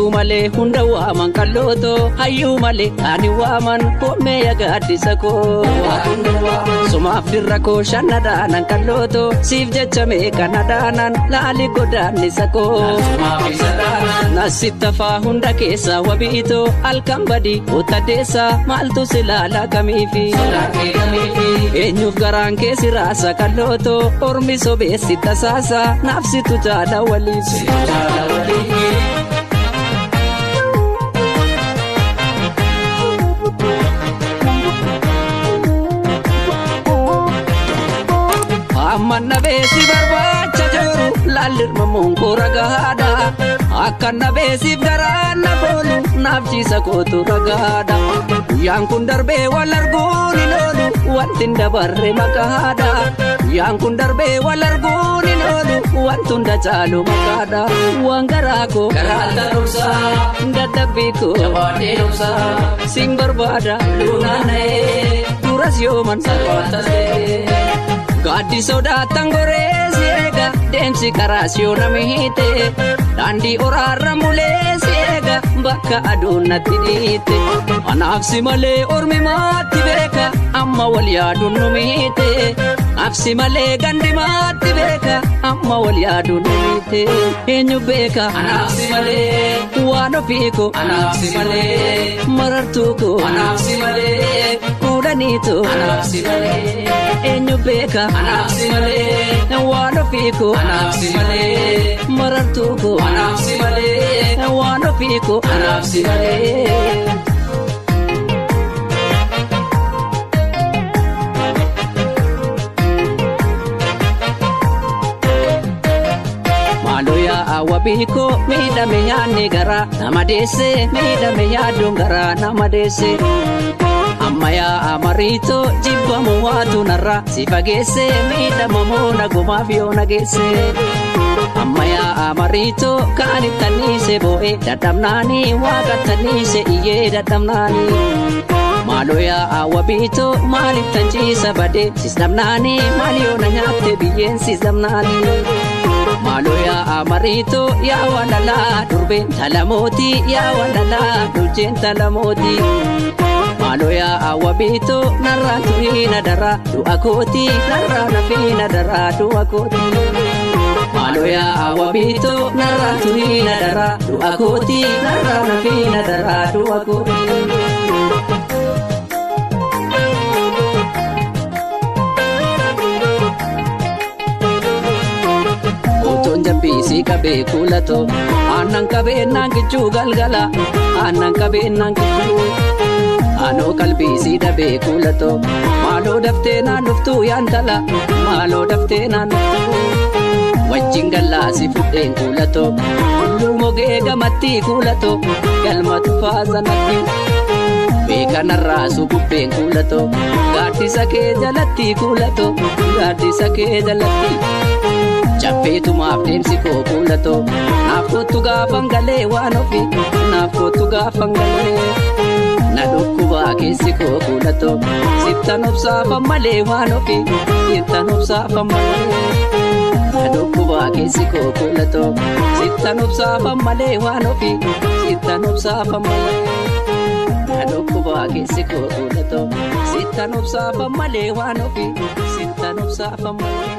Hayyuu malee hunda waaman qallootoo hayyuu malee ani waaman koomee gaaddisa koo. Sumaaf dirra koo shannadaanan qallootoo siif jecha meeqanadaanan laali godaannisa koo. Nasittafaa hunda keessaa wabiitoo halkan badii ottadeessaa maaltu si laala kamiifi. Eenyuuf garaan keessi raasa qallootoo ormi sobeessi tasaasa naafsitu jaala waliif. Amma nabeesi barbaacha jiru laalirmamuun koo ragaadha. Akka nabeesiif garaa na boolu naafchiisa kootu ragaadha. Guyyaan kun darbee wal arguun hin oolu wanti hin dabarre maqaadha. Guyyaan kun darbee wal arguun hin oolu wanti hunda caalu maqaadha. Waan garaa koo Garaa ta'umsaa dadhabbii koo jabaatee dhumsaa siin barbaada lunaana'ee duras yooman salphaata ta'ee. Gaaddi sodaatan goree si eega deemsi karaa si yoo nama hiite daandii oraarra mulee si eega bakka aduun natti dhiite anaaf si malee ormi maatti beeka amma wal yaaduun nu miite anaaf si malee gandi maatti beeka amma wal yaaduun nu miite eenyu beeka Anaaf si malee waan ofii koo anaaf si malee marartuu koo anaaf si malee fuudhaniitu anaaf si malee eenyu beeka anaaf si malee waan ofii koo anaaf si malee marartuu koo anaaf si malee waan ofii koo anaaf si malee. Maaloo yaa wabii koo miidhame yaadni garaa nama deesse miidhame yaaduun garaa nama deesse. Amma yaa mariitoo jibbamu waatu narra si fageesse miidhamamoo nagumaaf yoo nageesse. Amma yaa mariitoo kaanittaniise boo'e dadhabnaanii waaqattaniise iyyee dadhabnaanii. Maaloo yaa wabiitoo maaliif tanciisa badee sisnamnaanii maal yoo na nyaatte biyyeen sisnamnaanii. Maaloo yaa mariitoo yaa walalaa durbeen talamooti yaa walalaa dulceen talamooti. Maaloo yaa wabiitoo narraan turiina daraa du'a kooti narraa nafiina daraa du'a kooti. Maaloo yaa wabiitoo narraan turiina daraa du'a kooti narraa nafiina daraa du'a kooti. Otoon jabbiisii qabee kuulatoo aannan qabee naan kichuu galgala aannan qabee naan kichuu. Anoo qalbiisii dhabee kuulatoo maaloo daftee naan dhuftuu yaantala maaloo daftee naan dhuftuu. Wajjin gallaasii fudheen kuulatoo hulluu mogee gamatti kuulatoo galma tufaa sanatti. Beekanarraa sububbeen kuulatoo gaaddisa kee jalatti kuulatoo gaaddisa kee jalatti. Chaffeetumaaf deemsi koo kuulatoo naaf kottu gaafan galee waan ofii naaf kottu gaafan galee. Na dhukkubaa keessi koo kuulatoo sittan obsaafan malee waan ofii sittan obsaafan malee. Na dhukkubaa keessi koo kuulatoo sittan obsaafan malee waan ofii sittan obsaafan malee. Na dhukkubaa keessi koo kuulatoo sittan obsaafan malee waan ofii sittan obsaafan malee.